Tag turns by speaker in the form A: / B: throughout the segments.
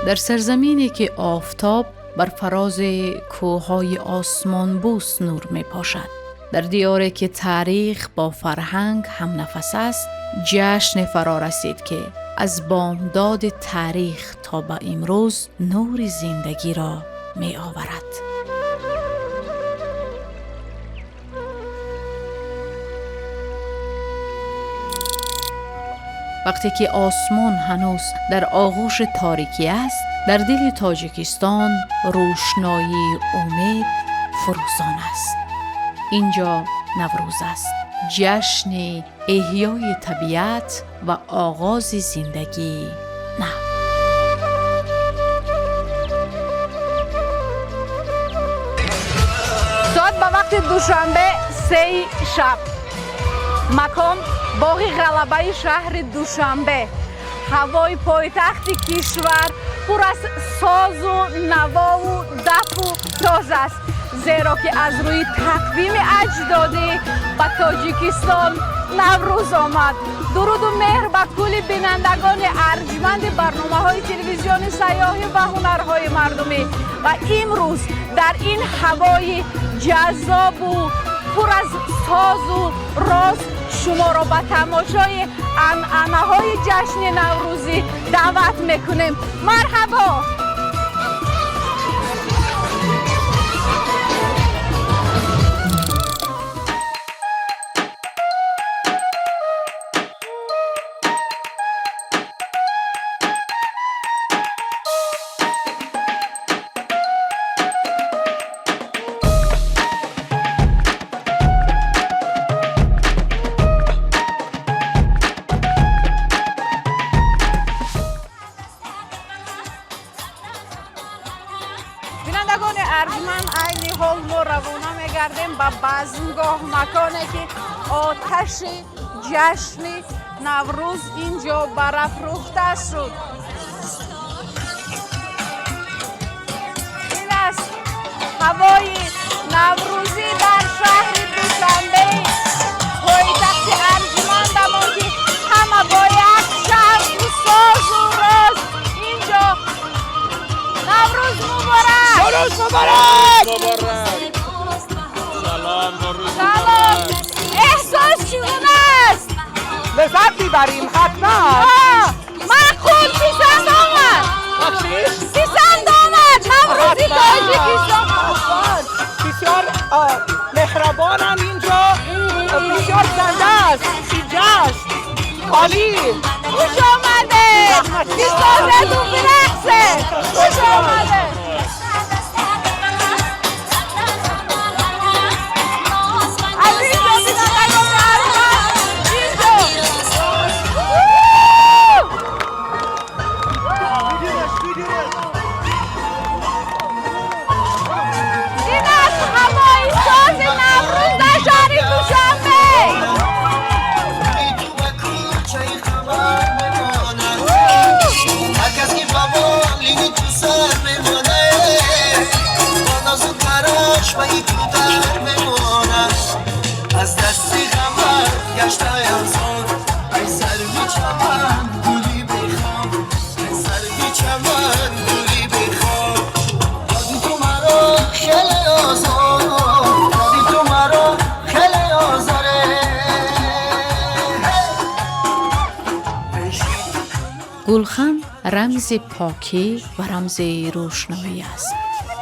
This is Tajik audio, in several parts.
A: Дар сарзамине ки офтоб бар фарози кӯҳҳои осмонбӯс нур мепошад, дар диёре ки таърих бо фарҳанг ҳамнафас аст, ҷашне фаро расид, ки аз бомдоди таърих то ба имрӯз нури зиндагиро меоварад. Вақте ки осмон ҳанӯз дар оғӯши торикӣ аст, дар дили Тоҷикистон рӯшноии умед фурӯзон аст. Инҷо Наврӯз аст, ҷашни эҳёи табиат ва оғози зиндагии нав.
B: Соат ба вақти Душанбе 3-и шаб, макон боғи Ғалабаи шаҳри Душанбе. Ҳавои пойтахти кишвар пур аз созу навову дафу тоз аст, зеро ки аз рӯи тақвими аҷдодӣ ба Тоҷикистон Наврӯз омад. Дуруду меҳр ба кулли бинандагони арҷманди барномаҳои телевизиони сайёҳӣ ва ҳунарҳои мардумӣ. Ва имрӯз дар ин ҳавои ҷаззобу пур аз созу роз шуморо ба тамошои анъанаҳои ҷашни наврӯзӣ даъват мекунем. Марҳабо! Бинандагони арҷманд, айни ҳол мо равона мегардем ба базмгоҳ, маконе ки оташи ҷашни Наврӯз ин ҷо барафрӯхта шуд. Ин аст ҳавои наврӯзӣ дар шаҳри Душанбе, пойтахти арҷмандамон, ки ҳама бо як шавқу созу роз ин ҷо. Наврӯз муборак!
C: Наврӯз муборак!
D: Муборак! Салом, Наврӯз.
B: Салом! Эҳсос чӣ гуна аст?
C: Лаззат мебарем ҳатман.
B: Маъқул писанд омад?
C: Бахшиш?
B: Писанд омад Наврӯзи Тоҷикистон?
C: Ҳатман. Бисёр меҳрабонанд инҷо, бисёр зинда аст ин ҷашн. Олӣ.
B: Хуш омадед! Бисозеду бирақсед! Хуш омадед! Аз инҷо, бинандагони арҷманд, инҷо. Ин аст ҳавои сози Наврӯз дар шаҳри Душанбе.
E: Ту ба кӯчаи хабар мемонад, ҳар кас ки ба болини ту сар мемонад, бо нозу карашмаи ту дар мемонад. Аз дасти ғамат гаштаям зор, ай сарви чаман, гули бехор, ай сарви чаман, гули бехор. Доди ту маро хеле озор, доди ту маро хеле озоре.
A: Гулхан рамзи покӣ ва рамзи рӯшноӣ аст.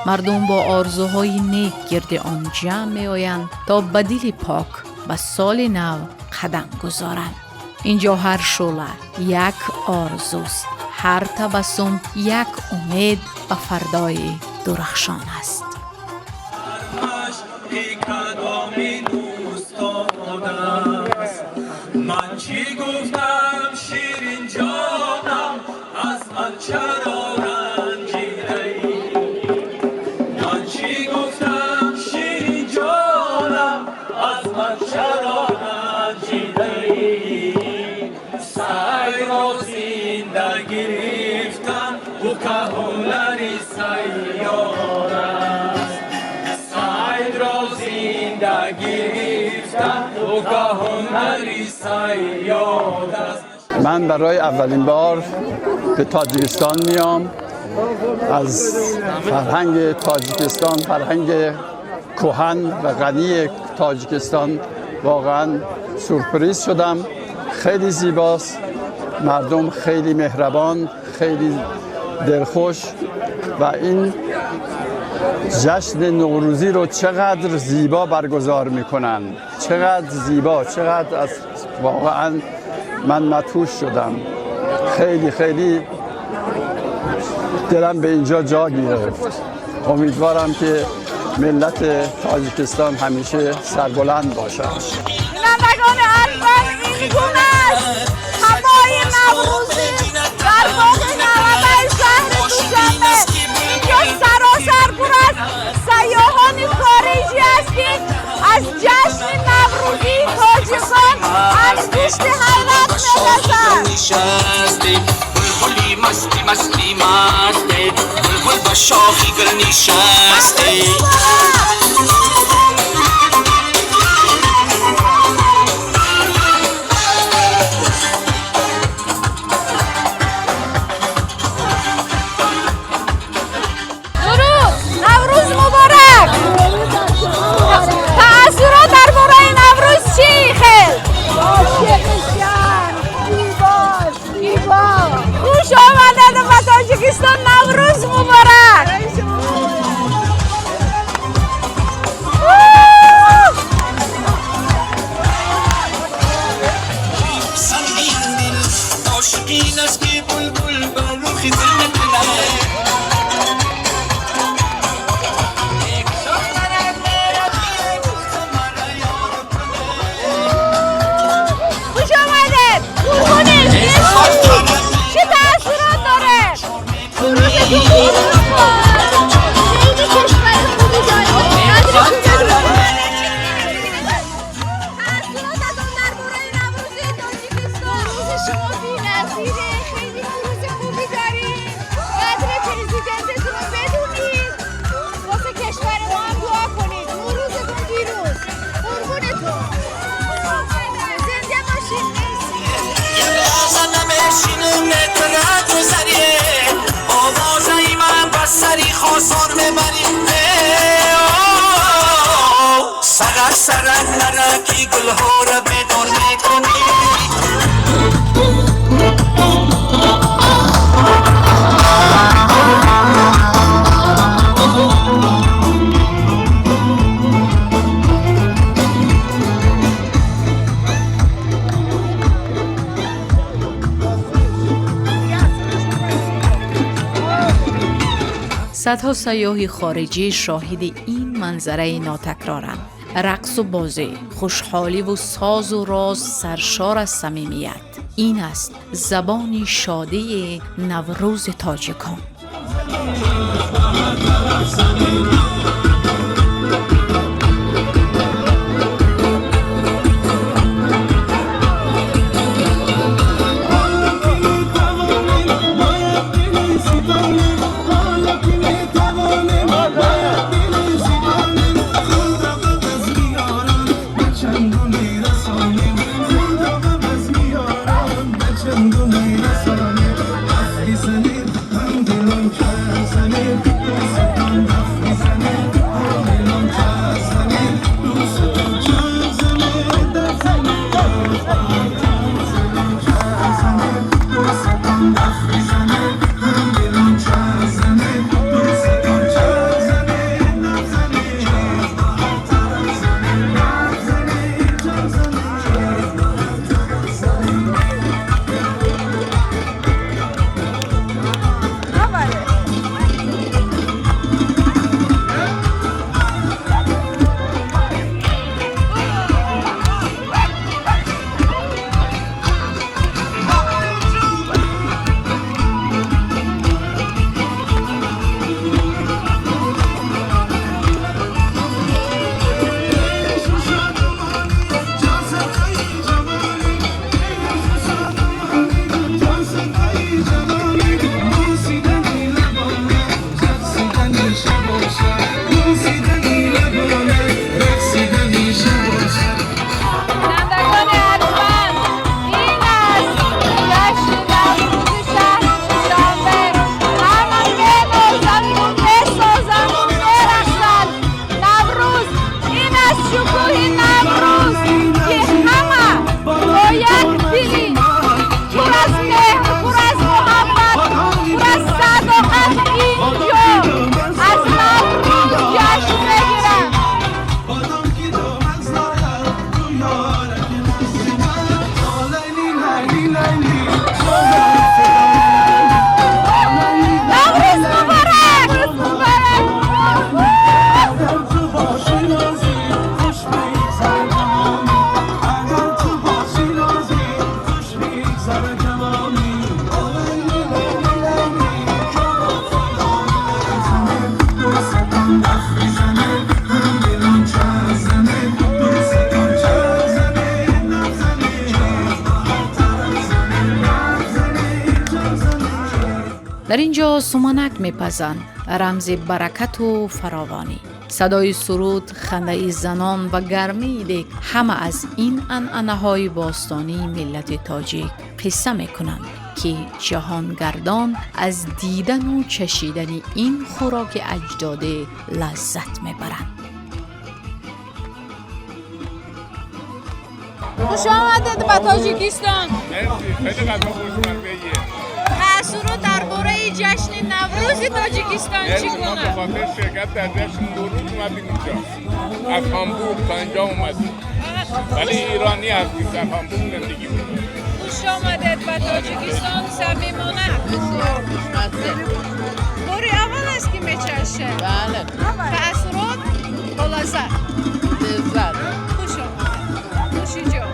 A: Мардум бо орзуҳои нек гирди он ҷамъ меоянд, то ба дили пок ба соли нав қадам гузоранд. Инҷо ҳар шӯъла як орзуст, ҳар табассум як умед ба фардои дурахшон аст.
D: Машқи кадоми дӯстон аст? Ман чӣ гуфтам, ширин ҷонам, аз ман чаро ранҷидаӣ? Ман чӣ гуфтам, ширин ҷонам, аз ман чаро ранҷидаӣ? Сайро зинда гирифтан ӯ каҳунари сайёр аст. Сайдро зинда гирифтан ӯ каҳунари сайёд аст.
F: من برای اولین بار به تاجیکستان میام. از فرهنگ تاجیکستان، فرهنگ کهن و غنی تاجیکستان واقعا سورپریز شدم. خیلی زیباست، مردم خیلی مهربان، خیلی دلخوش و این جشن نوروزی رو چقدر زیبا برگزار میکنن، چقدر زیبا، چقدر از واقعا من مدهوش شدم. خیلی خیلی دلم به اینجا جا گرفت. امیدوارم که ملت تاجیکستان همیشه سربلند باشد.
B: بینندگان ارجمند، این گونه است هوای نوروزی در باغ غلبه شهر دوشنبه. اینجا سراسر پر از سیاحان خارجی است که از جشن نوروزی تاجیکان انگشت حیرت می‌گزند.
G: نشسته بلبلی مستی مستی مسته، بلبل با شاخی گل نشسته.
B: Дуруд, Наврӯз муборак! Таассурот дар бораи Наврӯз чӣ хел? Хуш омадед ба Тоҷикистон, Наврӯз муборак!
G: سنگین دل عاشقین است که بلبل بر رخ گل نکند. یک دختر می‌رود مرا یار کنه.
B: Хуш омадед, қурбонед! Чӣ таассурот доред? Рӯзатон пирӯз бод!
H: خیلی کشور خوبی داریم، قدرشون بدونیم.
B: Таассуротатон дар бораи Наврӯзи Тоҷикистон?
H: روز شما بی‌نظیره. خیلی روز خوبی داریم. قدر پرزیدنتتون رو بدونید، واسه کشور ما هم دعا کنید. نوروزتون پیروز، قربونتون، زنده باشید، مرسی.
G: نمیشینم نتونه تو سریه آوازه من بسری خاصان میبری. سرک سرک نرکی گلها را بدون میکنی.
A: Садҳо сайёҳи хориҷӣ шоҳиди ин манзараи нотакроранд. Рақсу бозӣ, хушҳоливу созу роз саршор аз самимият. Ин аст забони шодии Наврӯзи тоҷикон. Дар ин ҷо суманак мепазанд, рамзи баракату фаровонӣ. Садои суруд, хандаи занон ва гармии дег ҳама аз ин анъанаҳои бостонии миллати тоҷик қисса мекунанд, ки ҷаҳонгардон аз дидану чашидани ин хӯроки аҷдодӣ лаззат мебаранд.
B: Хуш омадед ба Тоҷикистон!
I: خیلی غذا خوشمزه‌ایه.
B: Таъсурот дар бораи ҷашни Наврӯзи Тоҷикистон чӣ
I: ما
B: гуна?
I: به خاطر شرکت در جشن نوروز اومدیم اینجا. از هامبورگ تا اینجا اومدیم، ولی ایرانی هستیم، در هامبورگ زندگی میکنیم.
B: Хуш омадед ба Тоҷикистон самимона. Бори аввал аст, ки мечашед?
J: Бале.
B: Таъсурот бо лаззат?
J: Лаззат.
B: Хуш омадед, нӯши ҷон.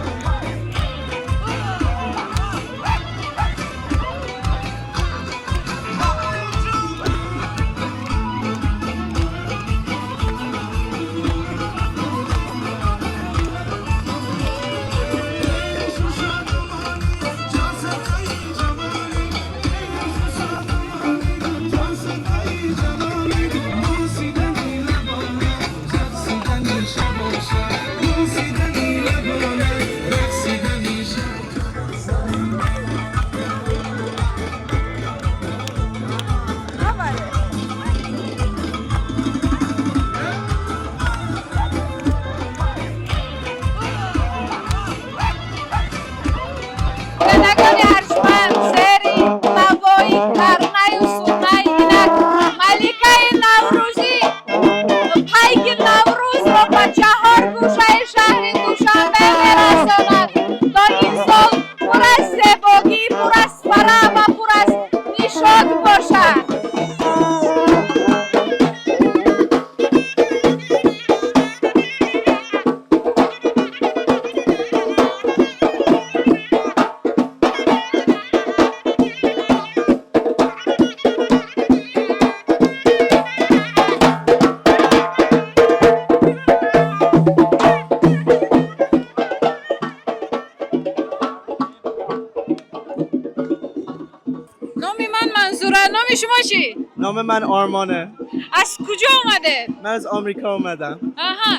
B: Бинандагони арҷманд, зери навои карнаю сурнай инак маликаи наврӯзӣ пайки Наврӯзро ба чаҳор гӯшаи шаҳри Душанбе мерасонад, то ин сол пур аз зебогӣ, пур аз фараҳ ва пур аз нишот бошад. Номи ман Манзура, номи шумо чӣ?
K: نام من آرمانه.
B: Аз куҷо омадед?
K: من از آمریکا اومدم.
B: Аҳа,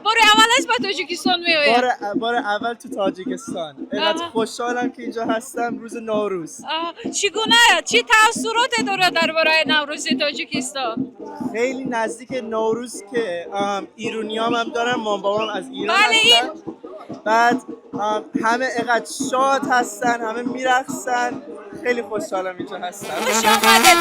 B: бори аввал аст ба Тоҷикистон меояд?
K: بار اول تو تاجیکستان. اینقدر خوشحالم که اینجا هستم روز نوروز.
B: Чӣ гуна, чӣ таассуроте дорад дар бораи Наврӯзи Тоҷикистон?
K: خیلی نزدیک نوروز که ایرونیام هم دارم، مام بابام از ایران
B: بله، این-
K: هستن. بعد همه اینقدر شاد هستن، همه میرقصن. خیلی خوشحالم اینجا هستم.
B: Хуш омадед.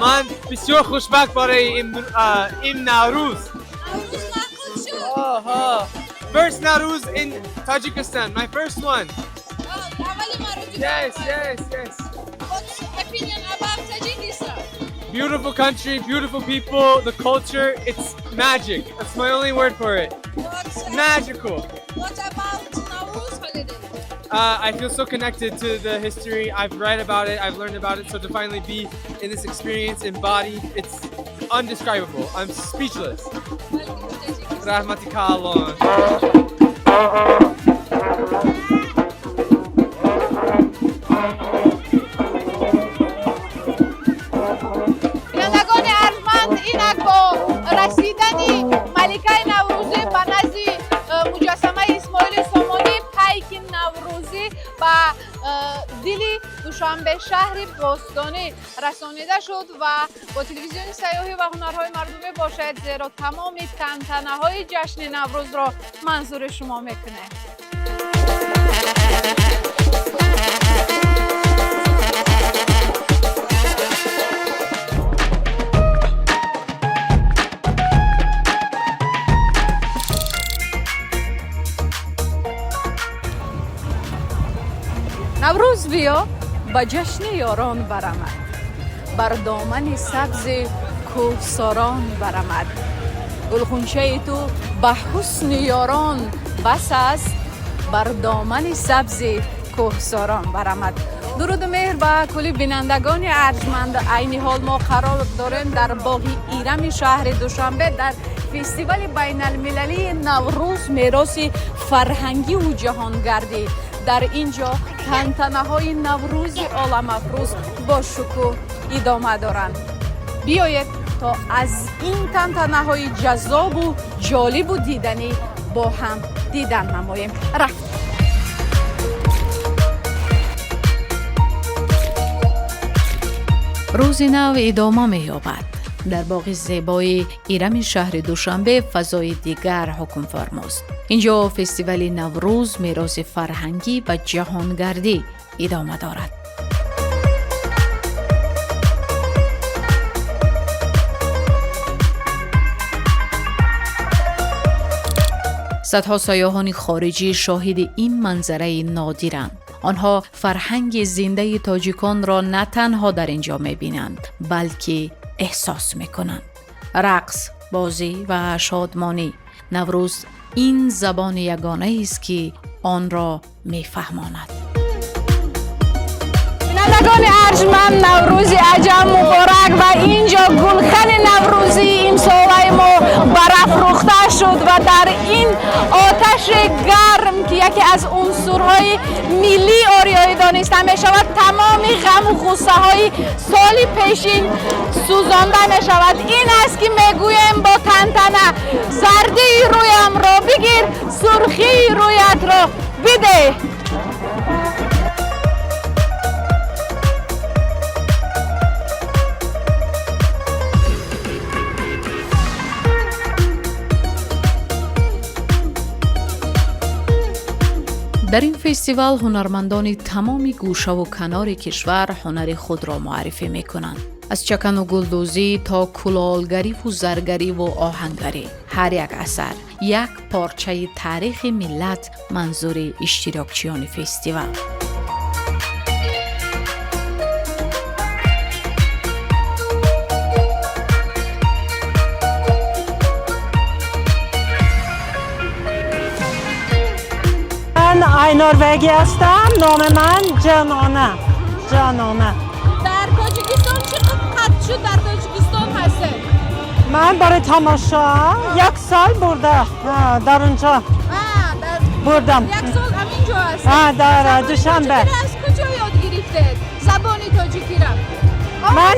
D: من بسیار خوشبخت برای این نوروز. آها. First Nowruz in Tajikistan, my first one. Yes.
B: Opinion about Tajikistan?
D: Beautiful country, beautiful people, the culture, it's magic. That's my only word for it. Magical.
B: What about Nowruz holiday?
D: I feel so connected to the history. I've read about it, I've learned about it, so to finally be in this experience embodied, it's undescribable. I'm speechless.
B: Welcome to Tajikistan.
D: Раҳмати калон.
B: Бинандагони арҷманд, инак бо расидани маликаи наврӯзӣ ба назди муҷассамаи Исмоили Сомонӣ пайки наврӯзӣ ба Дили Душанбе, шаҳри бостонӣ, расонида шуд ва бо телевизиони сайёҳӣ ва ҳунарҳои мардумӣ бошед, зеро тамоми тантанаҳои ҷашни Наврӯзро манзури шумо мекунем. Наврӯз биё, ба ҷашни ёрон барамад, бар домани сабзи кӯҳсорон барамад. Гулхунчаи ту ба ҳусни ёрон бас аст, бар домани сабзи кӯҳсорон барамад. Дуруду меҳр ба кулли бинандагони арҷманд. Айни ҳол мо қарор дорем дар боғи Ирами шаҳри Душанбе, дар фестивали байналмилалии Наврӯз, мероси фарҳангиву ҷаҳонгардӣ. Дар ин ҷо тантанаҳои Наврӯзи оламафрӯз бо шукӯҳ идома доранд. Биёед, то аз ин тантанаҳои ҷаззобу ҷолибу диданӣ бо ҳам дидан намоем. Рафт.
A: Рӯзи нав идома меёбад. Дар боғи зебои Ирами шаҳри Душанбе фазои дигар ҳукмфармост. Инҷо фестивали Наврӯз, мероси фарҳангӣ ва ҷаҳонгардӣ идома дорад. Садҳо сайёҳони хориҷӣ шоҳиди ин манзараи нодиранд. Онҳо фарҳанги зиндаи тоҷиконро на танҳо дар ин ҷо мебинанд, балки эҳсос мекунанд. Рақс, бозӣ ва шодмонӣ. Наврӯз ин забони ягонаест, ки онро мефаҳмонад.
B: Бинандагони арҷманд, Наврӯзи аҷам муборак! Ва инҷо гулхани наврӯзии имсолаи мо барафрӯхта шуд ва дар ин оташи гарм, ки яке аз унсурҳои миллии ориёӣ дониста мешавад, тамоми ғаму ғуссаҳои соли пешин сӯзонда мешавад. Ин аст, ки мегӯем бо тантана: зардии рӯямро бигир, сурхии рӯятро бидеҳ.
A: Дар ин фестивал ҳунармандони тамоми гӯшаву канори кишвар ҳунари худро муаррифӣ мекунанд, аз чакану гулдӯзӣ то кулолгариву заргариву оҳангарӣ. Ҳар як асар як порчаи таърихи миллат манзури иштирокчиёни фестивал.
J: من ای نروژی هستم. نام من جانانه، جانانه.
B: در تاجیکستان چقدر شد در تاجیکستان هستید؟
J: من برای تماشا یک سال برده در اونجا.
B: در
J: بردم.
B: یک سال همینجا هست؟
J: در
B: زبان
J: دوشنبه.
B: تاجیکی را از کجا یاد گرفتید، زبان تاجیکی را؟
J: من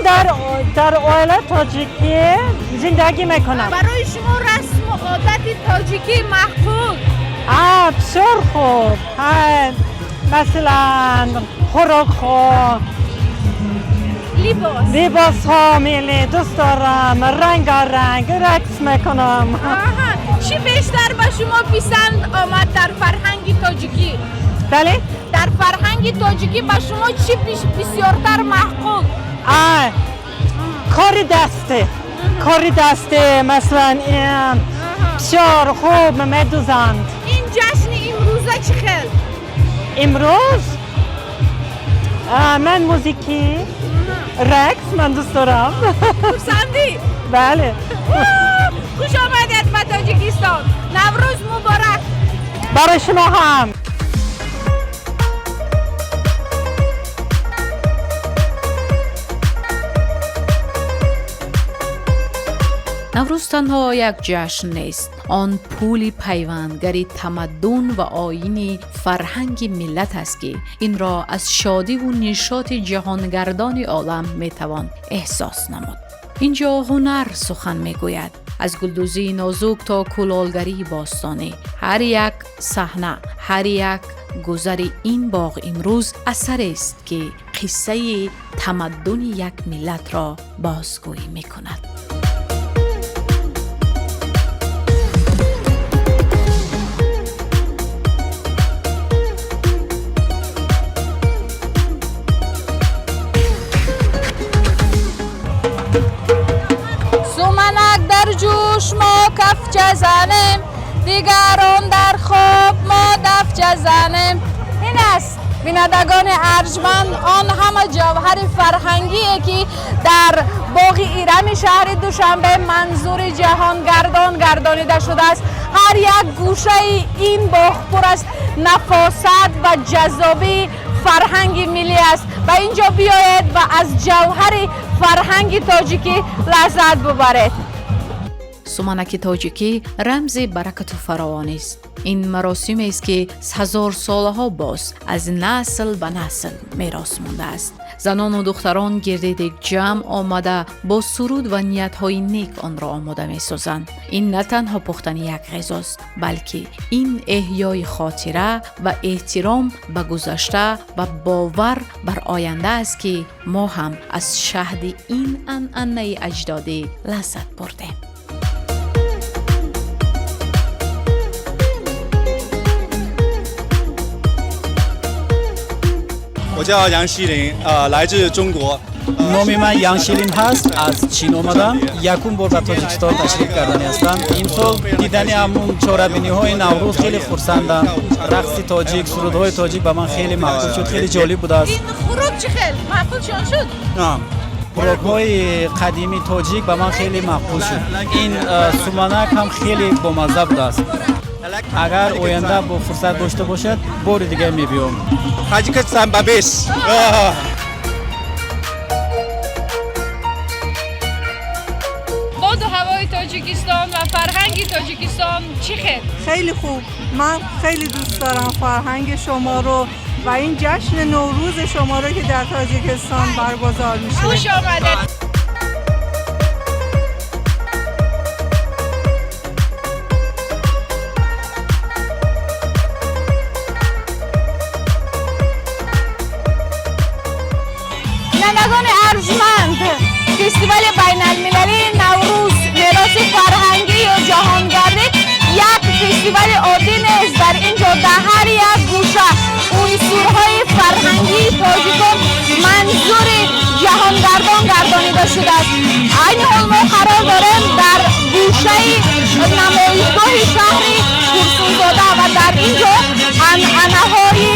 J: در عائله تاجیکی زندگی میکنم.
B: برای شما رسم و عادت تاجیکی معقول؟
J: بسیار خوب. مثلا خوراک ها،
B: لباس،
J: لباس ها ملی دوست دارم، رنگ رنگ رقص میکنم.
B: آها. چی بیشتر به شما پسند آمد در فرهنگ تاجیکی؟
J: بله.
B: در فرهنگ تاجیکی به شما چی بسیارتر معقول؟
J: کار دسته، کار دسته مثلا این بسیار خوب میدوزند.
B: این جشن امروزه چی خیل؟
J: امروز من موزیکی، رقص من دوست دارم.
B: خرسندی؟
J: بله.
B: خوش آمدید به تاجیکستان. نوروز مبارک.
J: برای شما هم.
A: Наврӯз танҳо як ҷашн нест, он пули пайвандгари тамаддун ва оини фарҳанги миллат аст, ки инро аз шодиву нишоти ҷаҳонгардони олам метавон эҳсос намуд. Инҷо ҳунар сухан мегӯяд. Аз гулдӯзии нозук то кулолгарии бостонӣ. Ҳар як саҳна, ҳар як гузари ин боғ имрӯз асарест, ки қиссаи тамаддуни як миллатро бозгӯӣ мекунад.
B: Суманак дар ҷӯш, мо кафча занем, дигарон дар хоб, мо дафча занем. Ин аст, бинандагони арҷманд, он ҳама ҷавҳари фарҳангие, ки дар боғи Ирами шаҳри Душанбе манзури ҷаҳонгардон гардонида шудааст. Ҳар як гӯшаи ин боғ пур аз нафосат ва ҷаззобии фарҳанги миллӣ аст. Ба ин ҷо биёед ва аз ҷавҳари фарҳанги тоҷикӣ лаззат бубаред.
A: Суманаки тоҷикӣ рамзи баракату фаровонист. Ин маросимест, ки ҳазорсолаҳо боз аз насл ба насл мерос мондааст. Занону духтарон гирди дег ҷамъ омада, бо суруд ва ниятҳои нек онро омода месозанд. Ин на танҳо пухтани як ғизост, балки ин эҳёи хотира ва эҳтиром ба гузашта ва бовар бар оянда аст, ки мо ҳам аз шаҳди ин анъанаи аҷдодӣ лаззат бурдем.
L: 我叫杨希林，来自中国。
M: Номи ман Ян Шилин ҳаст, аз Чин омадам. Якум бор ба Тоҷикистон ташриф кардани ҳастам. Имсол дидани ҳамун чорабиниҳои Наврӯз хеле хурсандам. Рақси тоҷик, сурудҳои тоҷик ба ман хеле маъқул шуд, хеле ҷолиб будааст.
B: Ин хӯрок чӣ хел маъқул шон шуд?
M: Хӯрокҳои қадими тоҷик ба ман хеле маъқул шуд. Ин суманак ҳам хеле бомазза будааст. Агар оянда бо фурсат дошта бошад, бори дигар мебиём.
L: Таҷикистон ба беш.
B: Боду ҳавои Тоҷикистон ва фарҳанги Тоҷикистон чӣ хел?
N: خیلی خوب. من خیلی دوست دارم فرهنگ شما رو و این جشن نوروز شما رو که در تاجیکستان برگزار میشه.
B: خوش آمدید. Бинандагони арҷманд, фестивали байналмилалии Наврӯз, мероси фарҳангию ҷаҳонгардӣ як фестивали оддӣ нест. Дар ин ҷо дар ҳар як гӯша унсурҳои фарҳангии тоҷикон манзури ҷаҳонгардон гардонида шудааст. Айни ҳол мо қарор дорем дар гӯшаи намоишгоҳи шаҳри Турсунзода ва дар ин ҷо анъанаҳои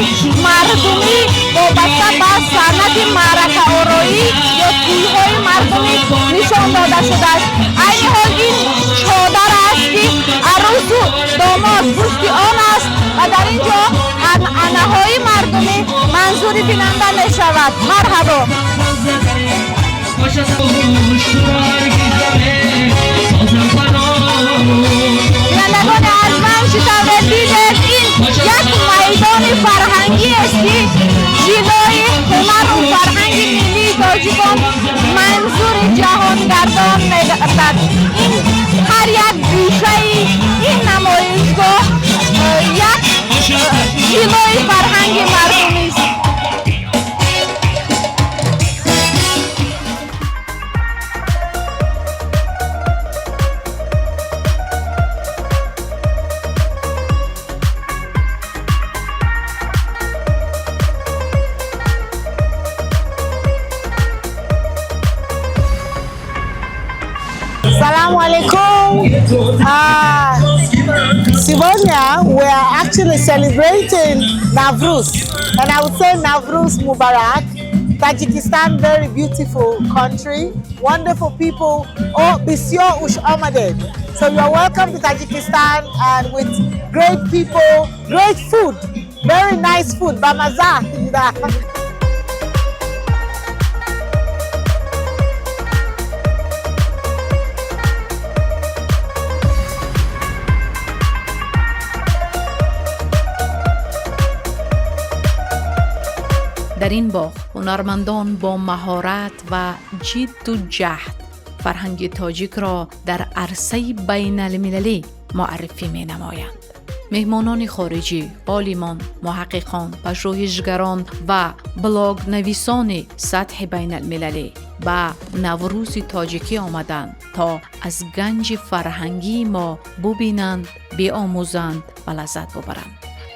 B: мардумӣ вобаста ба санъати маъракаороӣ ё тӯйҳои мардумӣ нишон дода шудааст. Айни ҳол ин чодар аст, ки арӯсу домод пушти он аст ва дар ин ҷо анъанаҳои мардумӣ манзури бинанда мешавад. Марҳабо. Бинандагони арҷманд, чӣ тавре дидед, ин як майдони фарҳангӣ аст, ки ҷилои ҳунару фарҳанги миллии тоҷикон манзури ҷаҳонгардон мегардад. Ин ҳар як гӯшаи ин намоишгоҳ як ҷилои фарҳанги мардумист.
O: Салам алейкум. Сегодня we are actually celebrating Navruz, and I would say Navruz Mubarak. Tajikistan, very beautiful country, wonderful people. Oh, Бисёр хуш омадед. So you are welcome to Tajikistan, and with great people, great food, very nice food, бамаза.
A: Дар ин боғ ҳунармандон бо маҳорат ва ҷидду ҷаҳд Фарҳанги тоҷикро дар арсаи байналмилалӣ муаррифӣ менамоянд. Меҳмонони хориҷӣ, олимон, муҳаққиқон, пажӯҳишгарон ва блогнависони сатҳи байналмилалӣ ба Наврӯзи тоҷикӣ омаданд, то аз ганҷи фарҳангии мо бубинанд, биомӯзанд ва лаззат бубаранд.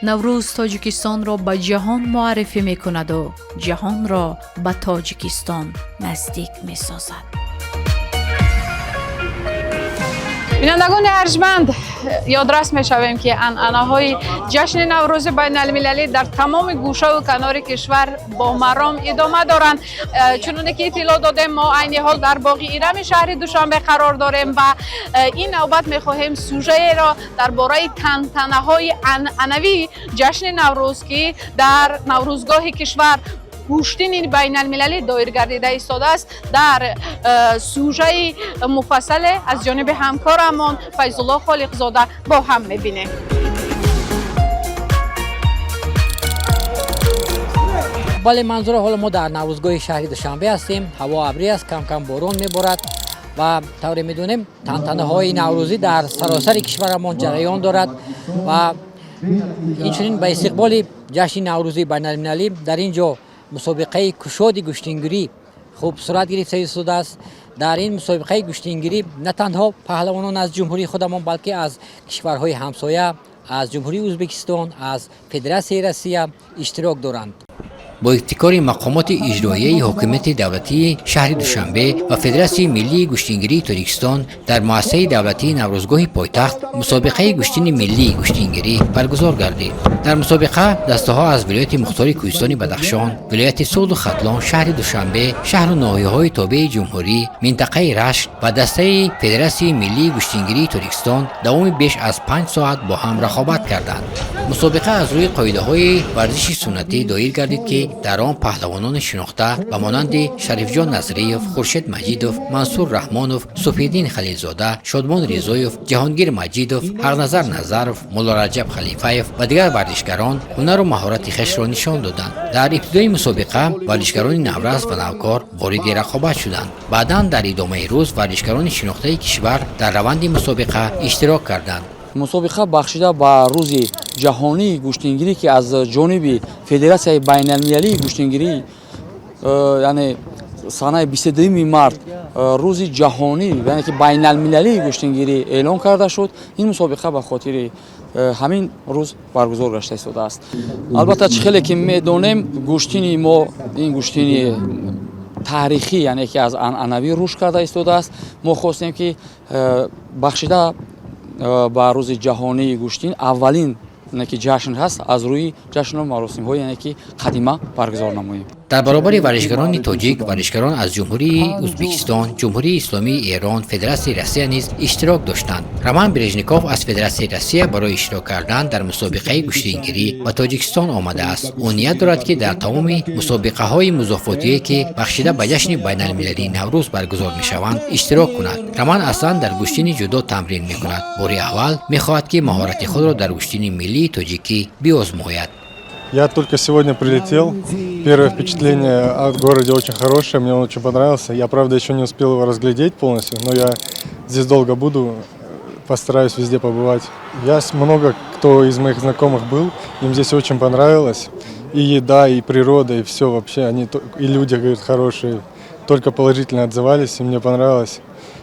A: Наврӯз Тоҷикистонро ба ҷаҳон муаррифӣ мекунаду ҷаҳонро ба Тоҷикистон наздик месозад.
B: Бинандагони арҷманд, ёдрас мешавем, ки анъанаҳои ҷашни Наврӯзи байналмилалӣ дар тамоми гӯшаву канори кишвар бо маром идома доранд. Чуноне ки иттилоъ додем, мо айни ҳол дар боғи Ирами шаҳри Душанбе қарор дорем ва ин навбат мехоҳем сюжаеро дар бораи тантанаҳои анъанавии ҷашни Наврӯз, ки дар наврӯзгоҳи кишвар гӯштини байналмилалӣ доир гардида истодааст, дар сюжаи муфассале аз ҷониби ҳамкорамон Файзулло Холиқзода бо ҳам мебинем.
P: Бале, Манзура, ҳоло мо дар наврӯзгоҳи шаҳри Душанбе ҳастем. Ҳаво абрӣ аст, кам кам борон меборад ва тавре медонем, тантанаҳои наврӯзӣ дар саросари кишварамон ҷараён дорад ва инчунин ба истиқболи ҷашни наврӯзии байналмилалӣ дар ин ҷо мусобиқаи кушоди гӯштингирӣ хуб сурат гирифта истодааст. Дар ин мусобиқаи гӯштингирӣ на танҳо паҳлавонон аз ҷумҳурии худамон, балки аз кишварҳои ҳамсоя, аз Ҷумҳурии Ӯзбекистон, аз Федератсияи Россия иштирок доранд.
Q: Бо ибтикори мақомоти иҷроияи ҳокимияти давлатии шаҳри Душанбе ва Федератсияи миллии гӯштингирии Тоҷикистон дар муассисаи давлатии наврӯзгоҳи пойтахт мусобиқаи гӯштини миллии гӯштингирӣ баргузор гардид. Дар мусобиқа дастаҳо аз вилояти мухтори Кӯҳистони Бадахшон, вилояти Суғду Хатлон, шаҳри Душанбе, шаҳру ноҳияҳои тобеи ҷумҳурӣ, минтақаи Рашт ва дастаи Федератсияи миллии гӯштингирии Тоҷикистон давоми беш аз 5 соат бо ҳам рақобат карданд. Мусобиқа аз рӯи қоидаҳои варзиши суннатӣ доир гардид, ки дар он паҳлавонони шинохта ба монанди Шарифҷон Назриев, Хуршед Маҷидов, Мансур Раҳмонов, Суфиддин Халилзода, Шодмон Ризоев, Ҷаҳонгир Маҷидов, Ҳақназар Назаров, Муллораҷаб Халифаев ва дигар варзишгарон ҳунару маҳорати хешро нишон доданд. Дар ибтидои мусобиқа варзишгарони наврас ва навкор вориди рақобат шуданд. Баъдан дар идомаи рӯз варзишгарони шинохтаи кишвар дар раванди мусобиқа иштирок карданд.
R: Мусобиқа бахшида ба рӯзи ҷаҳонии гӯштингирӣ, ки аз ҷониби Федератсияи байналмилалии гӯштингирӣ, яъне санаи 22 март рӯзи ҷаҳонӣ, яъне ки байналмилалии гӯштингирӣ эълон карда шуд. Ин мусобиқа ба хотири ҳамин рӯз баргузор гашта истодааст. Албатта, чӣ хеле ки медонем, гӯштини мо ин гӯштини таърихӣ, яъне ки аз анъанавӣ рушд карда истодааст. Мо хостем, ки бахшида ба рӯзи ҷаҳонии гӯштин, аввалин ки ҷашн ҳаст, аз рӯи ҷашну маросимҳои, яъне ки қадима баргузор намоем.
Q: Дар баробари варзишгарони тоҷик варзишгарон аз Ҷумҳурии Ӯзбекистон, Ҷумҳурии Исломии Эрон, Федератсияи Россия низ иштирок доштанд. Роман Брежников аз Федератсияи Россия барои иштирок кардан дар мусобиқаи гӯштингирӣ ба Тоҷикистон омадааст. Ӯ ният дорад, ки дар тамоми мусобиқаҳои музофотие, ки бахшида ба ҷашни байналмилалии Наврӯз баргузор мешаванд, иштирок кунад. Роман аслан дар гӯштини ҷудо тамрин мекунад. Бори аввал мехоҳад, ки маҳорати худро дар гӯштини миллии тоҷикӣ биозмояд.
S: Я только сегодня прилетел. Первое впечатление о городе очень хорошее, мне он очень понравился. Я, правда, еще не успел его разглядеть полностью, но я здесь долго буду, постараюсь везде побывать. Много кто из моих знакомых был, им здесь очень понравилось. И еда, и природа, и все вообще. Они, и люди, говорят, хорошие. Только положительно отзывались, и мне понравилось.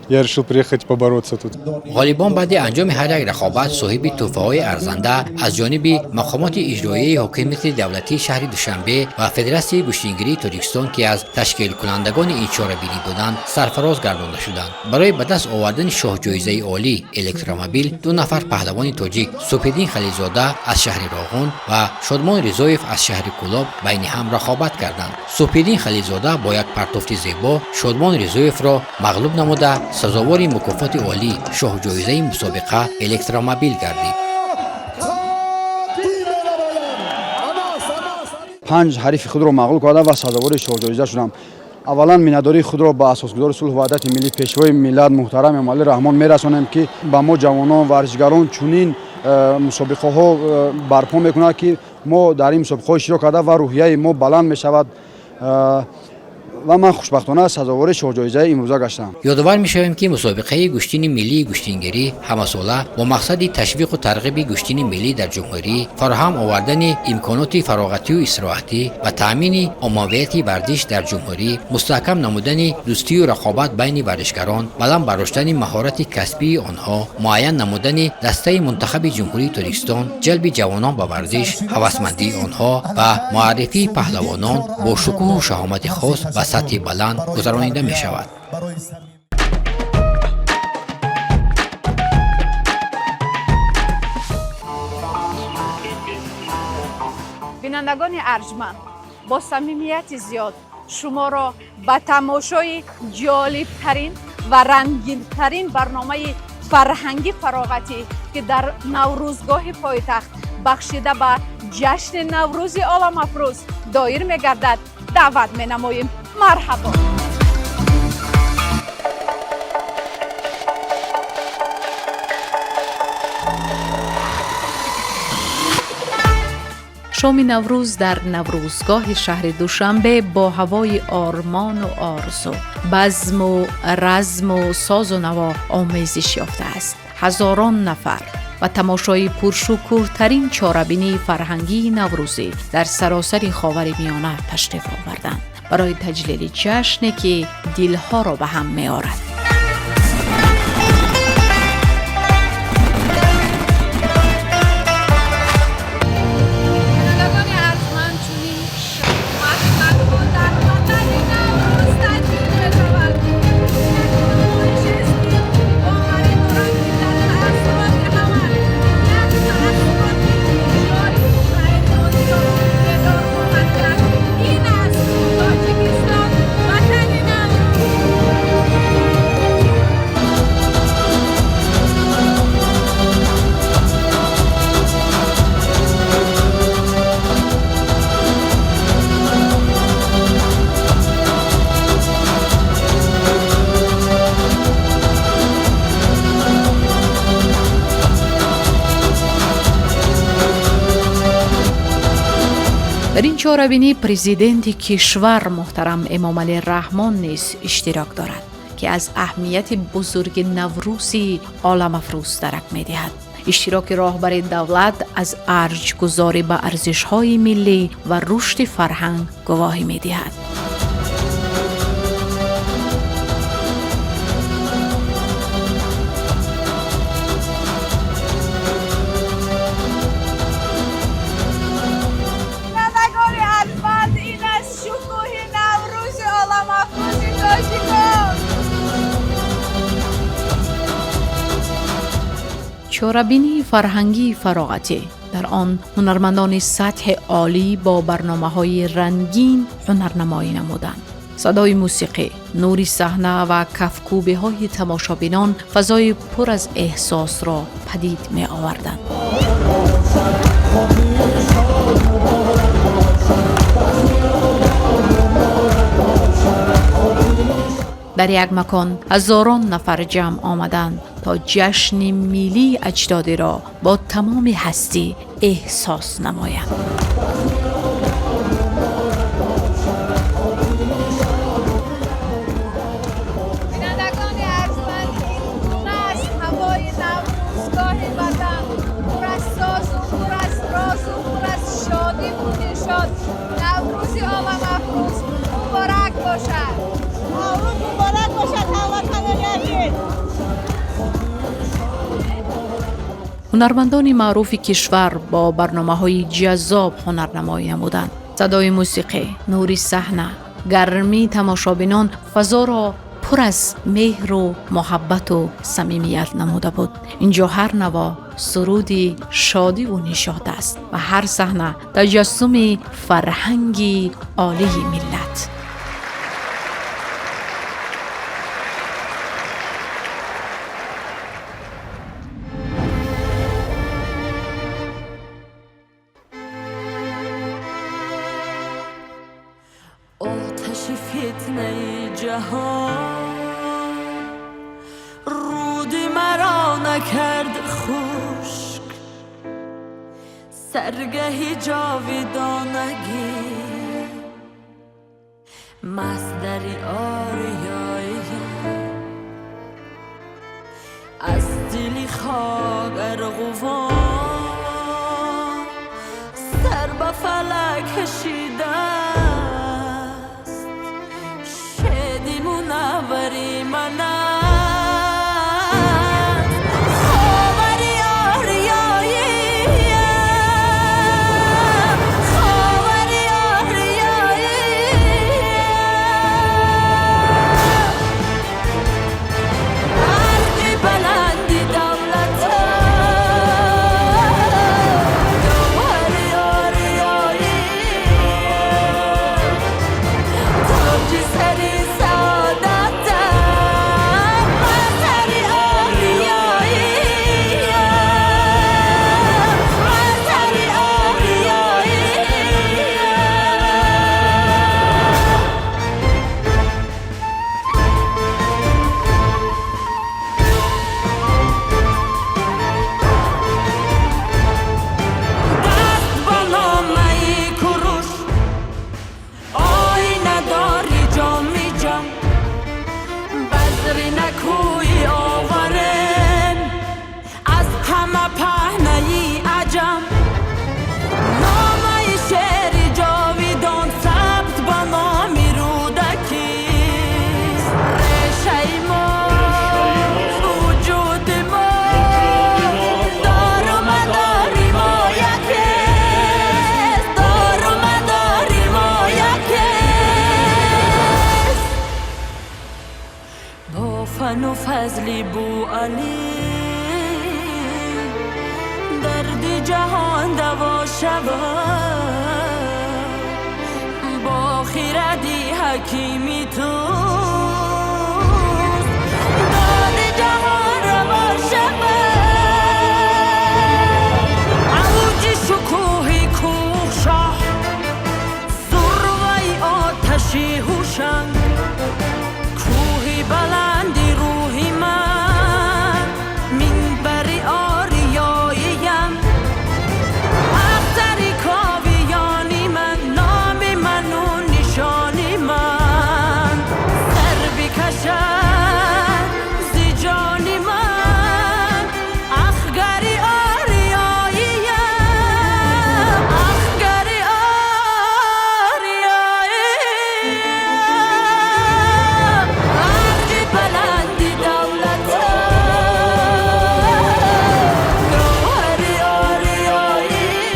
S: Я решил приехать побороться тут.
Q: Ғолибон баъди анҷоми ҳар як рақобат соҳиби тӯҳфаҳои арзанда аз ҷониби мақомоти иҷроияи ҳокимияти давлатии шаҳри Душанбе ва Федератсияи гӯштингирии Тоҷикистон, ки аз ташкилкунандагони ин чорабинӣ буданд, сарфароз гардонда шуданд. Барои ба даст овардани шоҳҷоизаи олӣ, электромобил, ду нафар паҳлавони тоҷик, Субҳиддин Халилзода аз шаҳри Роғун ва Шодмон Ризоев аз шаҳри Кӯлоб, байни ҳам рақобат карданд. Субҳиддин Халилзода бо як партофти зебо Шодмон Ризоевро мағлуб намуда, сазовори мукофоти олӣ, шоҳҷоизаи мусобиқа, электромобил гардид.
T: Панҷ ҳарифи худро мағлуб кардам ва сазовори шоҳҷоиза шудам. Аввалан, миннатдории худро ба асосгузори сулҳу ваҳдати миллӣ, Пешвои миллат, муҳтарам Эмомалӣ Раҳмон мерасонем, ки ба мо, ҷавонон, варзишгарон, чунин мусобиқаҳо барпо мекунад, ки мо дар ин мусобиқаҳо иштирок карда ва рӯҳияи мо баланд мешавад. Ва ман хушбахтона сазовори шоҳҷоизаи имрӯза гаштам.
Q: Ёдовар мешавем, ки мусобиқаи гӯштини миллии гӯштингирӣ ҳамасола бо мақсади ташвиқу тарғиби гӯштини миллӣ дар ҷумҳурӣ, фароҳам овардани имконоти фароғатию истироҳатӣ ва таъмини оммавияти варзиш дар ҷумҳурӣ, мустаҳкам намудани дӯстию рақобат байни варзишгарон, баланд бардоштани маҳорати касбии онҳо, муайян намудани дастаи мунтахаби Ҷумҳурии Тоҷикистон, ҷалби ҷавонон ба варзиш, ҳавасмандии онҳо ва муаррифии паҳлавонон бо шукӯҳу шаҳомати хос ба сатҳи баланд гузаронида мешавад.
B: Бинандагони арҷманд, бо самимияти зиёд шуморо ба тамошои ҷолибтарин ва рангинтарин барномаи фарҳангӣ фароғатӣ, ки дар Наврӯзгоҳи пойтахт бахшида ба ҷашни Наврӯзи оламафрӯз доир мегардад, даъват менамоем. Марҳабо!
A: Шоми Наврӯз дар Наврӯзгоҳи шаҳри Душанбе бо ҳавои ормону орзу, базму разму созу наво омезиш ёфтааст. Ҳазорон нафар ба тамошои пуршукӯҳтарин чорабинии фарҳангии наврӯзӣ дар саросари Ховари Миёна ташриф оварданд барои таҷлили ҷашне, ки дилҳоро ба ҳам меорад.
B: Бинандагони арҷманд, чунин шаҳомат дар ватани Наврӯз таҷлил мешавад. Як намоишест, ки боварӣ дорам, ки дар таассуроти ҳама як таассуроти ҷолиб ва эътимодиро бедор хоҳад кард. Ин аст Тоҷикистон, ватани Наврӯз.
A: Дар ин чорабинӣ президенти кишвар муҳтарам Эмомалӣ Раҳмон низ иштирок дорад, ки аз аҳамияти бузурги Наврӯзи оламафрӯз дарак медиҳад. Иштироки роҳбари давлат аз арҷгузорӣ ба арзишҳои миллӣ ва рушди фарҳанг гувоҳӣ медиҳад.
B: Бинандагони арҷманд, ин аст шукӯҳи Наврӯзи оламафрӯзи тоҷикон.
A: Чорабинии фарҳангии фароғатӣ, дар он ҳунармандони сатҳи олӣ бо барномаҳои рангин ҳунарнамоӣ намуданд. Садои мусиқӣ, нури саҳна ва кафкӯбиҳои тамошобинон фазои пур аз эҳсосро падид меоварданд. Дар як макон ҳазорон нафар ҷамъ омаданд, то ҷашни миллии аҷдодиро бо тамоми ҳастӣ эҳсос намоянд.
B: Бинандагони арҷманд, ин гуна аст ҳавои Наврӯзгоҳи ватан, пур аз созу, пур аз розу, пур аз шодиву нишод. Наврӯзи оламафрӯз муборак бошад!
O: Наврӯз муборак бошад, ҳамватанони азиз!
A: Ҳунармандони маъруфи кишвар бо барномаҳои ҷаззоб ҳунарнамоӣ намуданд. Садои мусиқӣ, нури саҳна, гармии тамошобинон фазоро пур аз меҳру муҳаббату самимият намуда буд. Инҷо ҳар наво суруди шодиву нишот аст ва ҳар саҳна таҷассуми фарҳанги олии миллат.
U: Оташи фитнаи ҷаҳон руди маро накард хушк, саргаҳи ҷовидонагӣ масдари Ману фазли бу Алӣ, дарди ҷаҳон даво шавад бо хиради ҳакими туст, доди ҷаҳон раво шавад. Авҷи шукӯҳи кӯҳшоҳ, зурваи оташи ҳушанг, кӯҳи баланди рӯҳи ман, минбари ориёиям, ахтари ковиёни ман, номи ману нишони ман, сар бикашад зи ҷони ман ахгари ориёиям, ахгари ориёиям, арҷи баланди давлатам, гавҳари ориёиям,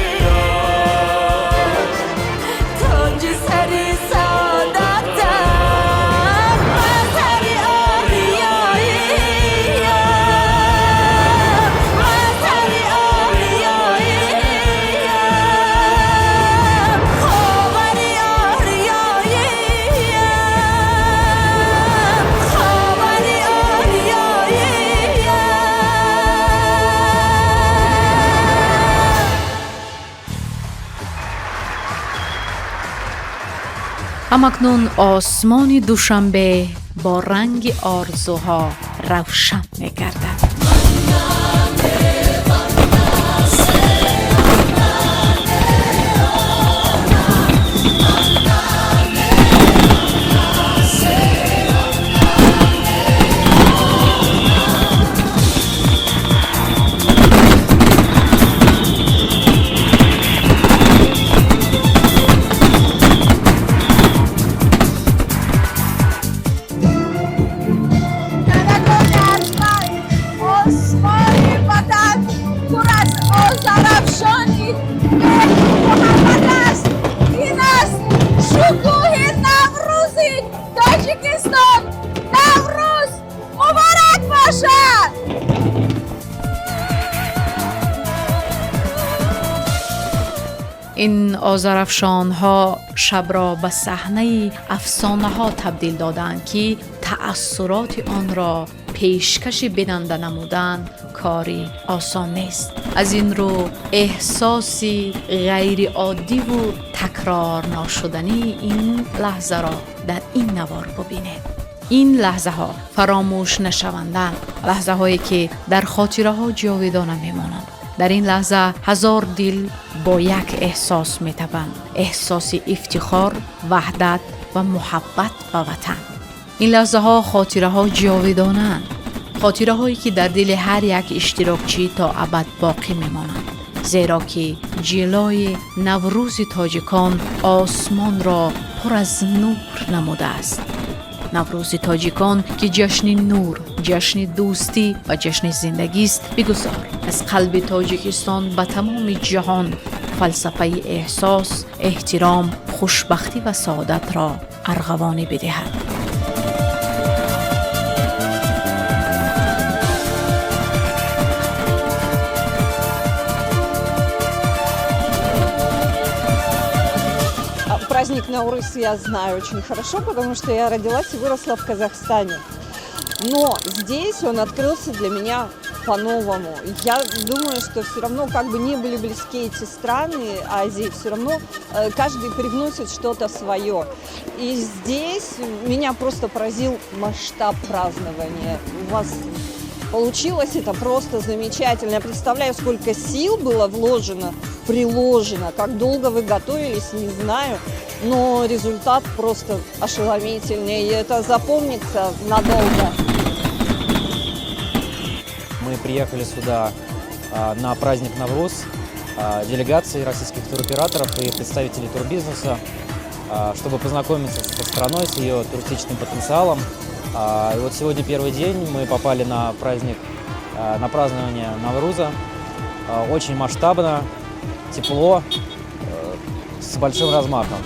U: тоҷи сари саодатам, мазҳари ориёиям, мазҳари ориёиям, ховари ориёиям, ховари ориёиям.
A: Ҳамакнун осмони Душанбе бо ранги орзуҳо равшан мегардад.
H: Кӯдакони арҷманд, осмони ватан пур аз озарафшони меҳру муҳаббат аст. Ин аст шукӯҳи Наврӯзи Тоҷикистон. Наврӯз муборак бошад!
A: Ин озарафшонҳо шабро ба саҳнаи афсонаҳо табдил доданд, ки таассуроти онро пешкаши бинанда намудан кори осон нест. Аз ин рӯ эҳсоси ғайриоддиву такрорношудании ин лаҳзаро дар ин навор бубинед. Ин лаҳзаҳо фаромӯш нашаванданд, лаҳзаҳое ки дар хотираҳо ҷовидона мемонанд. Дар ин лаҳза ҳазор дил бо як эҳсос метапанд, эҳсоси ифтихор, ваҳдат ва муҳаббат ба ватан. Ин лаҳзаҳо хотираҳо ҷовидонаанд, хотираҳое ки дар дили ҳар як иштирокчӣ то абад боқӣ мемонанд, зеро ки ҷилои Наврӯзи тоҷикон осмонро пур аз нур намудааст. Наврӯзи тоҷикон, ки ҷашни нур, ҷашни дӯстӣ ва ҷашни зиндагист, бигузор аз қалби Тоҷикистон ба тамоми ҷаҳон фалсафаи эҳсос, эҳтиром, хушбахтӣ ва саодатро арғавонӣ бидиҳад.
C: Праздник Наурыз я знаю очень хорошо, потому что я родилась и выросла в Казахстане. Но здесь он открылся для меня по-новому. Я думаю, что все равно, как бы ни были близки эти страны Азии, все равно каждый привносит что-то свое. И здесь меня просто поразил масштаб празднования. У вас получилось это просто замечательно. Я представляю, сколько сил было вложено, приложено, как долго вы готовились, не знаю. Но результат просто ошеломительный, и это запомнится надолго.
V: Мы приехали сюда на праздник Навруз делегации российских туроператоров и представителей турбизнеса, чтобы познакомиться со страной, с ее туристическим потенциалом. И вот сегодня первый день, мы попали на праздник, на празднование Навруза. Очень масштабно, тепло, с большим размахом.